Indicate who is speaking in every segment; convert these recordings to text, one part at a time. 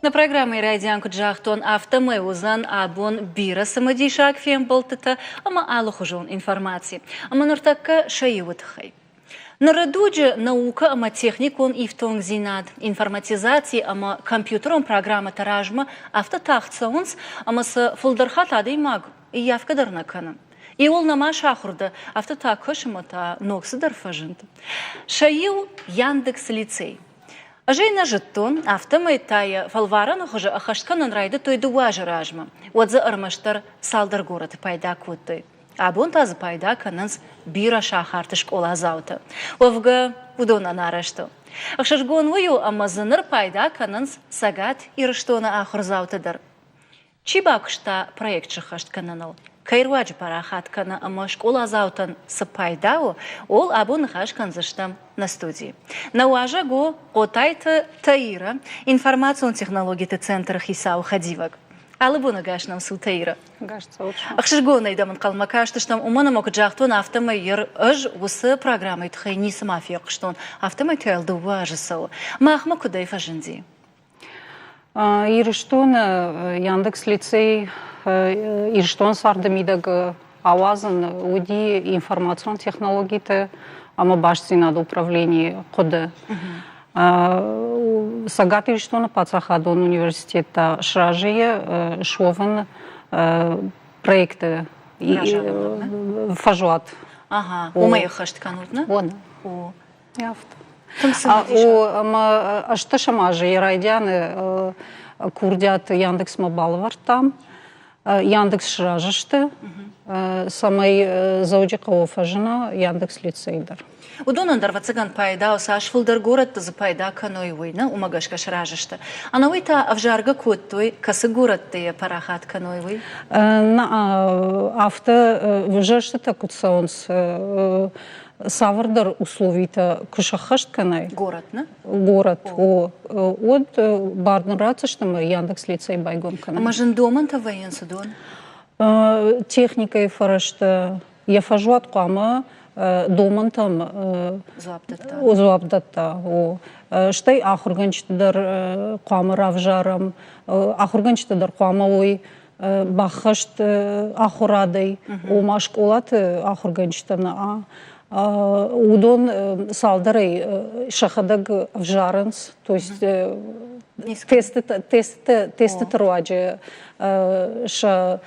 Speaker 1: Нӕ программӕйы райдиан куыд загътон, афтӕмӕй уыдзӕн абон бирӕ цымыдисаг фембӕлдтытӕ ӕмӕ алыхуызон информаци. Ӕмӕ ныртӕккӕ сӕ иуы тыххӕй. Ныры дуджы наукӕ ӕмӕ техникон ифтонгдзинад, информатизаци ӕмӕ компьютерон программӕтӕ размӕ афтӕ тагъд цӕуынц, ӕмӕ сӕ фылдӕр хатт адӕймаг ӕййафгӕ дӕр нӕ кӕны. Иуыл нӕма сахуыр дӕ, афтӕ та кӕс ӕмӕ та ног цыдӕр фӕзынд. Сӕ иу Яндекс лицей. Ӕз ӕй нӕ зыдтон, афтӕмӕй та йӕ фӕлварӕны хуызы ӕххӕст кӕнын райдыдтой дыууӕ азы размӕ. Уӕд дзы ӕрмӕстдӕр цалдӕр горӕты пайда кодтой. Абон та дзы пайда кӕнынц бирӕ сахарты скъоладзаутӕ. Уӕвгӕ, уыдонӕн арӕзт у. Ӕхсызгон уый у, ӕмӕ дзы ныр пайда кӕнынц Цӕгат Ирыстоны ахуырдзаутӕ дӕр. Чи бакуыста проект сыххӕст кӕныныл, кӕй руаджы парахат кӕны ӕмӕ скъоладзаутӕн цы пайда у, ууыл абон ныхас кӕндзыстӕм нӕ студийы. Нӕ уазӕг у Хъотайты Таира, информацион технологиты центры хицауы хӕдивӕг. Алы бон ӕгас нӕм цу, Таира. Ӕхсызгонӕй дӕм ӕнхъӕлмӕ кастыстӕм, уымӕн ӕмӕ куыд загътон, афтӕмӕй ӕз уыцы программӕйы тыххӕй ницыма фехъуыстон, афтӕмӕй та йыл дыууӕ азы цӕуы. Махмӕ куыдӕй фӕзынди?
Speaker 2: Ирыстоны Яндекс лицей Ирыстон царды мидӕг ауадзын уыди информацион технологиты ӕмӕ бастдзинады управленийы хъуыды. Цӕгат Ирыстоны паддзахадон университет та сразы суӕвын проекты фӕзуат.
Speaker 1: Ага, уымӕй ӕххӕст кӕнут, нӕ?
Speaker 2: О. Афтӕ. Ӕмӕ ӕстдӕсӕм азы йӕ райдианы курдиат Яндексмӕ балӕвӕрдтам. Яндекс сразы сты, цӕмӕй Дзӕуджыхъӕуы фӕзына Яндекс лицей дӕр.
Speaker 1: Уыдонӕн дӕр, ӕвӕццӕгӕн, пайда у, цас фылдӕр горӕтты дзы пайда кӕной, уый, нӕ? Уымӕ гӕсгӕ сразы сты. Ӕнӕуый та ӕвзаргӕ кодтой, кӕцы горӕтты йӕ парахат кӕной, уый?
Speaker 2: Нӕ, афтӕ ӕвзӕрстытӕ куыд цӕуынц, цавӕрдӕр условитӕ куы сӕххӕст кӕнай.
Speaker 1: Город, нӕ?
Speaker 2: Город, о. Уӕд бар нын ратдзысты ӕмӕ Яндекс лицей байгом кӕнӕм.
Speaker 1: Ӕмӕ зын домӕнтӕ вӕййынц уыдон?
Speaker 2: Техникӕйы фӕрӕзтӕ, йӕ фӕзуат хъуамӕ домӕнтӕм дзуапп дӕтта. О. Стӕй ахуыргӕнджыты дӕр хъуамӕ равзарӕм, ахуыргӕнджытӕ дӕр хъуамӕ уой баххӕст ахуырадӕй, ома скъолаты ахуыргӕнджытӕ нӕ, уыдон цалдӕрӕй сӕхӕдӕг ӕвзарынц, то есть тестыты руаджы сӕ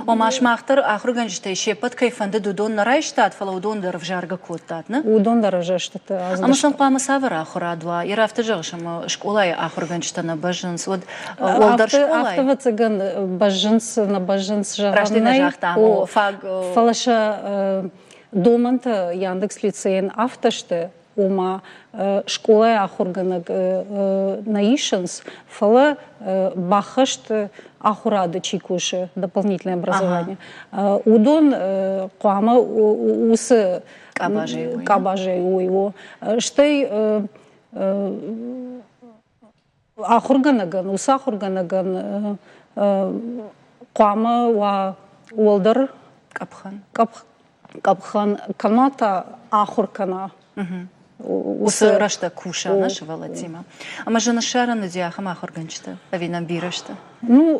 Speaker 1: Ома сымах дӕр ахуыргӕнджытӕй се ппӕт кӕй фӕндыд, уыдон нӕ райстат, фӕлӕ уыдон дӕр ӕвзаргӕ кодтат, нӕ?
Speaker 2: Уыдон дӕр ӕвзӕрстыты.
Speaker 1: Ӕмӕ сӕм хъуамӕ цавӕр ахуырад уа? Йе афтӕ зӕгъыс, ӕмӕ скъолайы ахуыргӕнджытӕ нӕ бӕззынц, уӕд уӕлдӕр скъолайы?
Speaker 2: Афтӕ, ӕвӕццӕгӕн, бӕззынц, нӕ бӕззынц, зӕгъӕн
Speaker 1: Раст нӕ загътам, фаг.
Speaker 2: Фӕлӕ сӕ домӕнтӕ Яндекс лицейӕн афтӕ сты, ома скъолайы ахуыргӕнӕг нӕ исынц, фӕлӕ баххӕст ахуырады чи кусы, дополнительное образование, уыдон хъуамӕ уыцы къабазӕй уой. О. Стӕй ахуыргӕнӕгӕн, уыцы ахуыргӕнӕгӕн хъуамӕ уа уӕлдӕр
Speaker 1: къӕпхӕн,
Speaker 2: къӕпхӕн кӕмӕ та ахуыр кӕна.
Speaker 1: Уыцы рӕстӕг куса нӕ сывӕллӕттимӕ. Ӕмӕ зын ссарӕн уыди ахӕм ахуыргӕнджытӕ, ӕви нӕм бирӕ сты?
Speaker 2: Ну,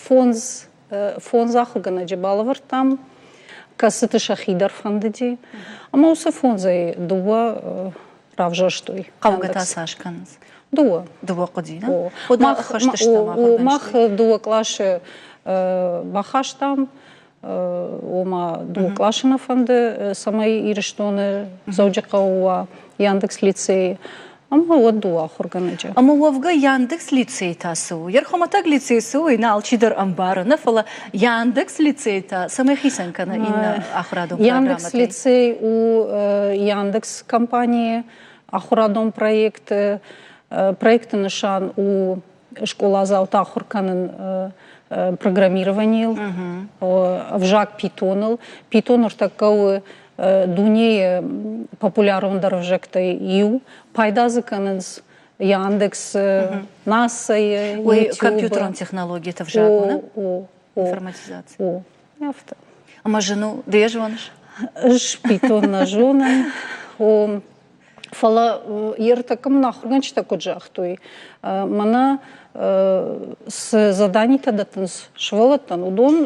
Speaker 2: фондз, фондз ахуыргӕнӕджы балӕвӕрдтам, кӕцыты сӕхи дӕр фӕндыди. Ӕмӕ уыцы фондзӕй дыууӕ равзӕрстой.
Speaker 1: Хъӕугӕ та цас кӕнынц?
Speaker 2: Дыууӕ.
Speaker 1: Дыууӕ хъуыди, нӕ?
Speaker 2: Мах дыууӕ къласы бахастам, ома дыууӕ къласы нӕ фӕнды, цӕмӕй Ирыстоны Дзӕуджыхъӕуы уа Яндекс лицейы. Ӕмӕ уӕд дыууӕ ахуыргӕнӕджы.
Speaker 1: Ӕмӕ уӕвгӕ Яндекс лицей та цы у? Йе рхуымӕтӕг лицей цы у, уый нӕ алчидӕр ӕмбары, нӕ фӕлӕ Яндекс лицей та цӕмӕй хицӕн кӕны иннӕ ахуырадон программӕтӕй?
Speaker 2: Яндекс лицей у Яндекс компанийы ахуырадон проект. Проекты нысан у скъоладзауты ахуыр кӕнын программированийыл, ӕвзаг питоныл. Питон ныртӕккӕ у дунейы популярондӕр ӕвзӕгтӕй иу. Пайда дзы кӕнынц Яндекс, НАСА-йы,
Speaker 1: Уый компьютерон технологиты ӕвзаг у, Информатизаци.
Speaker 2: О, афтӕ.
Speaker 1: Ӕмӕ зын у, ды йӕ зоныс?
Speaker 2: Ӕз питон нӕ зонын. Фӕлӕ йе ртӕккӕ мын ахуыргӕнджытӕ куыд загътой, мӕнӕ цы заданитӕ дӕттынц сывӕллӕттӕн, уыдон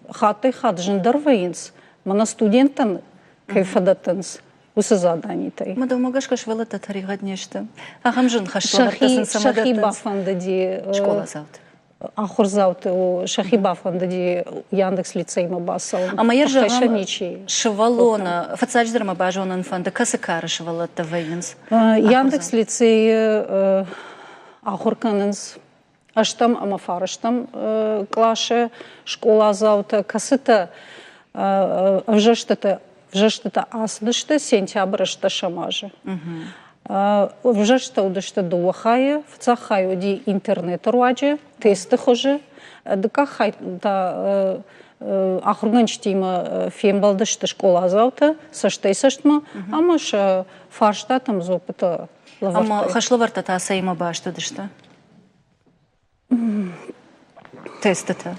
Speaker 2: хаттӕй-хатт зындӕр вӕййынц, мӕнӕ студенттӕн кӕй фӕдӕттынц, уыцы заданитӕй.
Speaker 1: Мӕ дӕумӕ гӕсгӕ сывӕллӕттӕ тӕригъӕд не сты? Ахӕм зын хӕслӕвӕрдтӕ сын цӕмӕ
Speaker 2: дӕттынц? Сӕхи бафӕндыди
Speaker 1: скъоладзауты.
Speaker 2: Ахуырдзауты сӕхи бафӕндыди Яндекс лицеймӕ бацӕуын.
Speaker 1: Ӕмӕ йӕ зӕгъӕм, сывӕллоны, фыццаджыдӕр мӕ базонын фӕнды, кӕцы кары сывӕллӕттӕ вӕййынц?
Speaker 2: Яндекс лицейы ахуыр кӕнынц ӕстӕм ӕмӕ фарӕстӕм къласы скъоладзаутӕ, кӕцытӕ ӕвзӕрстытӕ ӕвзӕрстытӕ ацыдысты сентябры ӕстдӕсӕм азы. Ӕвзӕрстытӕ уыдысты дыууӕ хайы. Фыццаг хай уыди интернеты руаджы, тесты хуызы. Дыккаг хай та ахуыргӕнджытимӕ фембӕлдысты скъоладзаутӕ цӕстӕй-цӕстмӕ ӕмӕ сӕ фарстатӕм дзуаппытӕ лӕвӕрдтой.
Speaker 1: Ӕмӕ хӕслӕвӕрдтӕ та цӕимӕ баст уыдысты? Тестытӕ?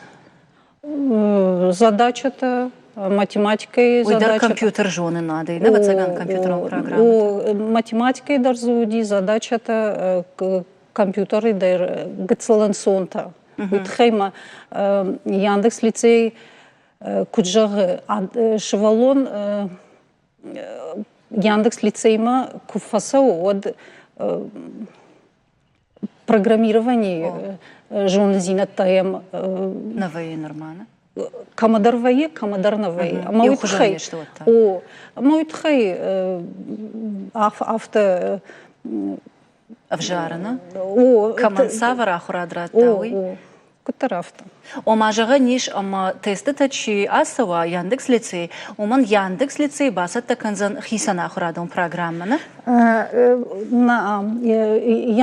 Speaker 2: Задачатӕ, математикӕйы
Speaker 1: Уый дӕр компьютер зонынадӕй, ӕвӕццӕгӕн, компьютерон программӕтӕ.
Speaker 2: Математикӕйы дӕр дзы уыди задачатӕ, компьютеры дӕр гыццыл ӕнцонтӕ. Уый тыххӕй ма Яндекс лицей куыд зӕгъы, сывӕллон Яндекс лицеймӕ куы фӕцӕуы, уӕд программированийы зонындзинӕдтӕ йӕм
Speaker 1: нӕ вӕййы нырма, нӕ?
Speaker 2: Кӕмӕдӕр вӕййы, кӕмӕдӕр нӕ вӕййы. Ӕмӕ уый тыххӕй, о, ӕмӕ уый тыххӕй афтӕ
Speaker 1: ӕвзарыны, кӕмӕн цавӕр ахуырад радта, уый.
Speaker 2: Куыддӕр афтӕ.
Speaker 1: Ома, зӕгъӕн ис, ӕмӕ тестытӕ чи ацӕуа Яндекс Лицей, уымӕн Яндекс Лицей бацӕттӕ кӕндзӕн хицӕн ахуырадон программӕ, нӕ?
Speaker 2: Нӕ,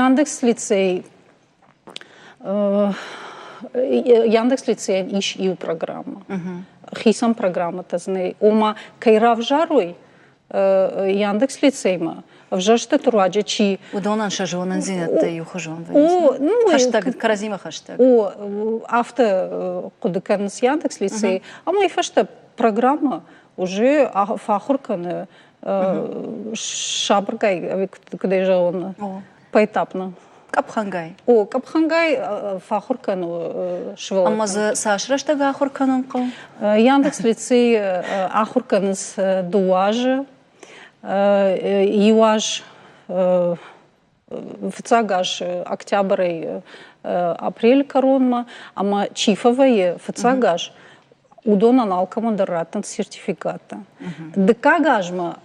Speaker 2: Яндекс Лицей Яндекс Лицейӕн ис иу программӕ. Хицӕн программӕтӕ дзы нӕй. Ома, кӕй равзарой, Яндекс лицеймӕ ӕвзӕрстыты руаджы чи
Speaker 1: Уыдонӕн сӕ зонындзинӕдтӕ иухуызон вӕййынц. Ну, хӕстӕг, кӕрӕдзимӕ хӕстӕг.
Speaker 2: О, афтӕ хъуыды кӕнынц Яндекс лицей. Ӕмӕ уый фӕстӕ программӕ уже фӕахуыр кӕны сабыргай, ӕви куыдӕй зӕгъон, поэтапно.
Speaker 1: Къӕпхӕнгай.
Speaker 2: О, къӕпхӕнгай фӕахуыр кӕны сывӕллӕттӕн.
Speaker 1: Ӕмӕ дзы цас рӕстӕг ахуыр кӕнын хъӕуы?
Speaker 2: Яндекс лицей ахуыр кӕнынц дыууӕ азы. Иу аз фыццаг аз октябрӕй апрель кӕронмӕ, ӕмӕ чи фӕвӕййы фыццаг аз, уыдонӕн алкӕмӕн дӕр раттынц сертификаттӕ. Дыккаг азмӕ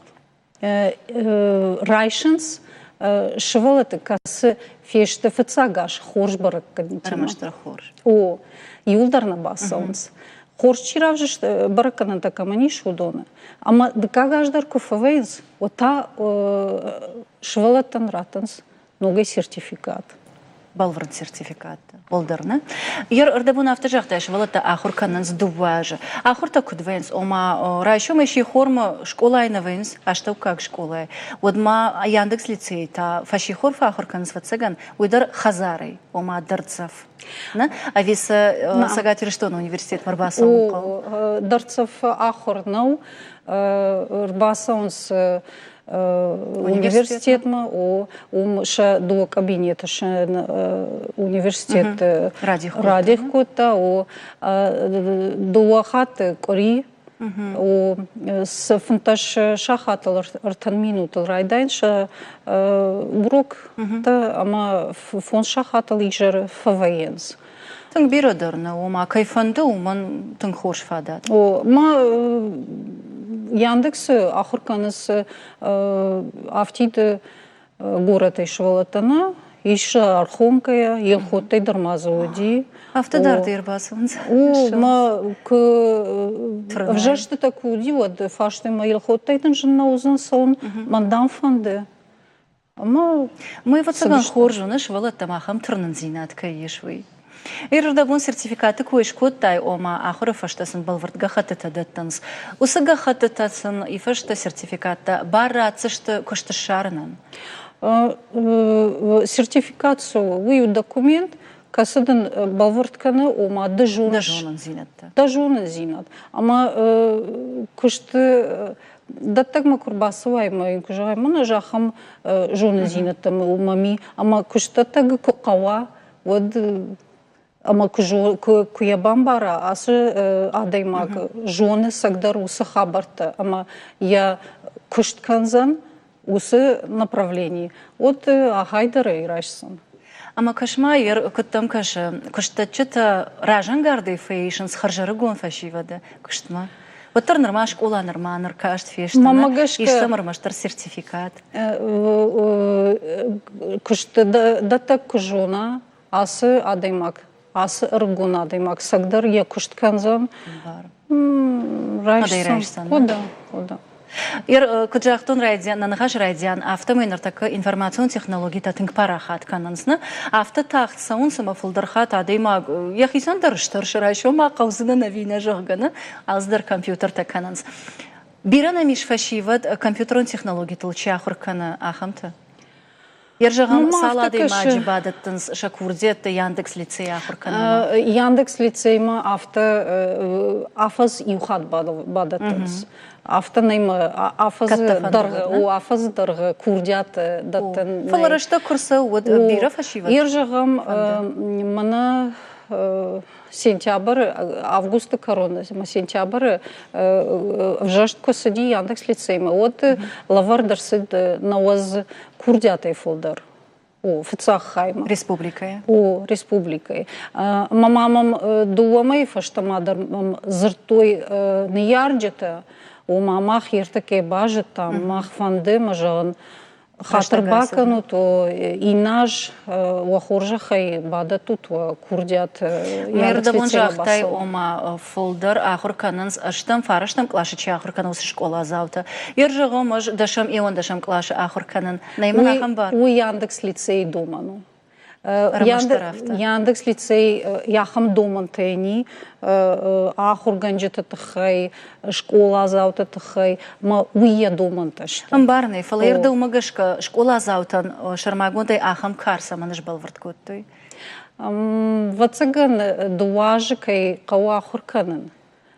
Speaker 2: райсынц сывӕллӕтты, кӕцы фесты фыццаг аз хорз бӕрӕггӕнӕнтимӕ.
Speaker 1: Ӕрмӕстдӕр хорз.
Speaker 2: О, иуылдӕр нӕ бацӕуынц. Хорз чи равзӕрст, бӕрӕггӕнӕнтӕ кӕмӕн ис, уыдоны. Ӕмӕ дыккаг аз дӕр куы фӕвӕййынц, уӕд та сывӕллӕттӕн раттынц ногӕй сертификат.
Speaker 1: Бӕлвырд сертификаттӕ. Уӕлдӕр нӕ? Йе рдӕбон афтӕ загътай, сывӕллӕттӕ ахуыр кӕнынц дыууӕ азы. Ахуыртӕ куыд вӕййынц? Ома, райсомӕй сихормӕ скъолайы нӕ вӕййынц, астӕуккаг скъолайы. Уӕд ма Яндекс лицейы та фӕссихор фӕахуыр кӕнынц, ӕвӕццӕгӕн, уый дӕр хӕдзарӕй, ома дӕрддзӕф. Нӕ? Ӕви сӕ Цӕгат Ирыстоны университетмӕ ӕрбацӕуын хъӕуы?
Speaker 2: Дӕрддзӕф ахуыр нӕу. Ӕрбацӕуынц университетмӕ, уым сӕ дыууӕ кабинеты сӕ университет радих кодта, о, дыууӕ хатты къуыри, о, цы 15 сахатыл ӕртын минутыл райдайын сӕ уроктӕ ӕмӕ фондз сахатыл изӕры фӕвӕййынц.
Speaker 1: Тынг бирӕ дӕр нӕ, ома кӕй фӕнды, уымӕн тынг хорз фадат.
Speaker 2: О, ма Яндексы ахуыр кӕнынц афтид горӕтӕй сывӕллӕттӕ нӕ, ис Архонкӕйӕ, Елхоттӕй дӕр ма дзы уыди.
Speaker 1: Афтӕ дардӕй ӕрбацӕуынц.
Speaker 2: О, ма куы ӕвзӕрстытӕ куы уыди, уӕд фарстой мӕ Елхоттӕй дын зын нӕ уыдзӕн цӕуын, мӕн дам фӕнды.
Speaker 1: Ӕмӕ ме ӕвӕццӕгӕн хорз уыны, сывӕллӕттӕм ахӕм тырнындзинад кӕй ис, уый. Ирырдӕбон сертификаты кой скодтай, ома ахуыры фӕстӕ сын бӕлвырд гӕххӕттытӕ дӕттынц. Уыцы гӕххӕттытӕ сын и фӕстӕ сертификаттӕ бар ратдзысты куыст ссарынӕн?
Speaker 2: Сертификат цы у? Уый у документ, кӕцы дын бӕлвырд кӕны, ома ды зоныс.
Speaker 1: Дӕ зонындзинӕдтӕ.
Speaker 2: Дӕ зонындзинад. Ӕмӕ куысты. Дӕттӕгмӕ куы рбацӕуай ӕмӕ йын куы зӕгъай, мӕнӕ ӕз ахӕм зонындзинӕдтӕ мӕм и, ӕмӕ куыстдӕттӕг куы хъӕуа, уӕд ӕмӕ куы, куы йӕ бамбара, ацы адӕймаг зоны цӕгдӕр уыцы хабӕрттӕ ӕмӕ йӕ куыст кӕндзӕн уыцы направленийы, уӕд ахай дӕр ӕй райсдзӕн.
Speaker 1: Ӕмӕ кӕс-ма, куыд дӕм кӕсы, куыстдӕтджытӕ разӕнгардӕй фӕисынц хӕрзӕрыгон фӕсивӕды куыстмӕ? Уӕддӕр нырма скъола нырма ныр каст фесты,
Speaker 2: Мӕнмӕ гӕсгӕ
Speaker 1: ис сӕм ӕрмӕстдӕр сертификат.
Speaker 2: Куыстдӕттӕг куы зона, ацы адӕймаг, ацы ӕрыгон адӕймаг цӕгдӕр йӕ куыст кӕндзӕн, райсдзӕн. О, да, о, да.
Speaker 1: Куыд загътон райдиан, нӕ ныхас райдиан, афтӕмӕй ныртӕккӕ информацион технологитӕ тынг парахат кӕнынц. Нӕ? Афтӕ тагъд цӕуынц, ӕмӕ фылдӕр хатт адӕймаг йӕхицӕн дӕр стӕрсы, райсом ма хъӕудзынӕн ӕви нӕ, зӕгъгӕ, нӕ? Алцыдӕр компьютертӕ кӕнынц. Бирӕ нӕм ис фӕсивӕд, компьютерон технологитыл чи ахуыр кӕны, ахӕмтӕ? Йе зӕгъӕм, цал адӕймаджы бадӕттынц сӕ курдиӕттӕ Яндекс лицейы ахуыр кӕнынмӕ?
Speaker 2: Яндекс лицеймӕ афтӕ афӕдз иу хатт бадӕттынц. Афтӕ нӕм афӕдзы дӕргъы, о, афӕдзы дӕргъы курдиат дӕттын.
Speaker 1: Фӕлӕ рӕстӕг куы рцӕуы, уӕд бирӕ фӕсивӕд.
Speaker 2: Йе зӕгъӕм, мӕнӕ сентябры, августы кӕрон ӕмӕ сентябры ӕвзӕрст куы цыди Яндекс лицеймӕ, уӕд лӕвӕрд ӕрцыд 90 курдиатӕй фылдӕр. О, фыццаг хаймӕ.
Speaker 1: Республикӕйы?
Speaker 2: О, республикӕйы. Мӕ ма мӕм дыууӕ мӕйы фӕстӕмӕ дӕр мӕм дзырдтой ныййарджытӕ, ома мах ертӕккӕ базыдтам, мах фӕнды, мӕ зӕгъын, Хатыр бакӕнут, иннӕ аз уӕ хорзӕхӕй бадӕттут уӕ курдиат.
Speaker 1: Ме рдӕбон загътай, ома фылдӕр ахуыр кӕнынц ӕстӕм, фарӕстӕм къласы чи ахуыр кӕны, уыцы скъоладзаутӕ. Ер зӕгъӕм, ӕз дӕсӕм, иуӕндӕсӕм къласы ахуыр кӕнын. Нӕй мын ахӕм бар?
Speaker 2: Уый Яндекс лицейы домӕн у. Яндекс лицей ахӕм домӕнтӕ ни ахуыргӕнджыты тыххӕй, скъоладзауты тыххӕй, ма уый йӕ домӕнтӕ сты.
Speaker 1: Ӕмбарын ӕй, фӕлӕ дӕумӕ гӕсгӕ скъоладзаутӕн сӕрмагондӕй ахӕм кар цӕмӕн сбӕлвырд кодтой?
Speaker 2: Ӕвӕццӕгӕн, дыууӕ азы кӕй хъӕуы ахуыр кӕнын.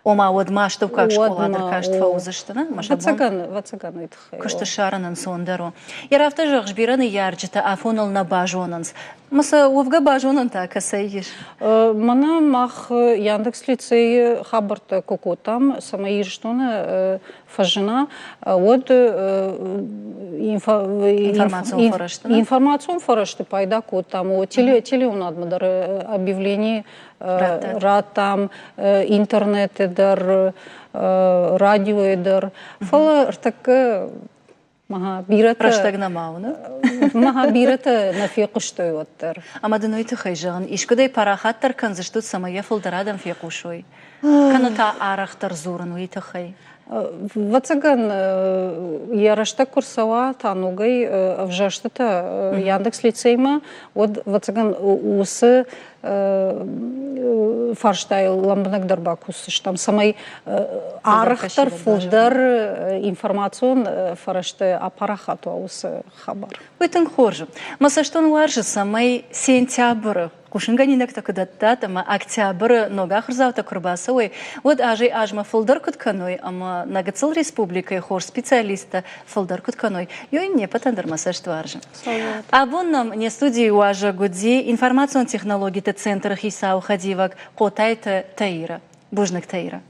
Speaker 1: Ома, уӕд ма астӕуккаг скъола дӕр каст фӕуыдзысты, нӕ?
Speaker 2: Ӕвӕццӕгӕн, ӕвӕццӕгӕн уый тыххӕй.
Speaker 1: Куысты ссарын ӕнцондӕр у. Йӕ афтӕ зӕгъыс, бирӕ ныййарджытӕ афоныл нӕ базонынц. Ма сӕ уӕвгӕ базонӕн та кӕцӕй ис?
Speaker 2: Мӕнӕ мах Яндекс лицейы хабӕрттӕ куы кодтам, цӕмӕй Ирыстоны фӕзына, уӕд
Speaker 1: информацион фӕрӕзты
Speaker 2: информацион фӕрӕзты пайда кодтам. Телеуынадмӕ дӕр объявлени радтам, интернеты дӕр, радиойы дӕр. Фӕлӕ ӕртӕккӕ бирӕтӕ
Speaker 1: рӕстӕг нӕма уыны.
Speaker 2: Мага бирӕтӕ нӕ фехъуыстой уӕддӕр.
Speaker 1: Ӕмӕ дын уый тыххӕй зӕгъын, искуыдӕй парахатдӕр кӕндзыстут, цӕмӕй йӕ фылдӕр адӕм фехъусой? Кӕнӕ та арӕхдӕр дзурын уый тыххӕй?
Speaker 2: Ӕвӕццӕгӕн, йӕ рӕстӕг куы рцӕуа та ногӕй ӕвзӕрстытӕ Яндекс лицеймӕ, уӕд, ӕвӕццӕгӕн, уыцы фарстайыл лӕмбынӕгдӕр бакусдзыстӕм, цӕмӕй арӕхдӕр фылдӕр информацион фӕрӕзты апарахат уа уыцы хабар.
Speaker 1: Уый тынг хорз у. Мӕ цӕстон уарзы, цӕмӕй сентябры хъусынгӕнинӕгтӕ куы дӕттат ӕмӕ октябры ног ахуырдзаутӕ куы рбацӕуой, уӕд азӕй-азмӕ фылдӕр куыд кӕной ӕмӕ нӕ гыццыл республикӕйы хорз специалисттӕ фылдӕр куыд кӕной, ёй не ппӕтӕн дӕр мӕ цӕст уарзы. Абон нӕм не студийы уазӕг уыди информацион технологиты центры хицауы хӕдивӕг Хъотайты Таира. Бузныг, Таира.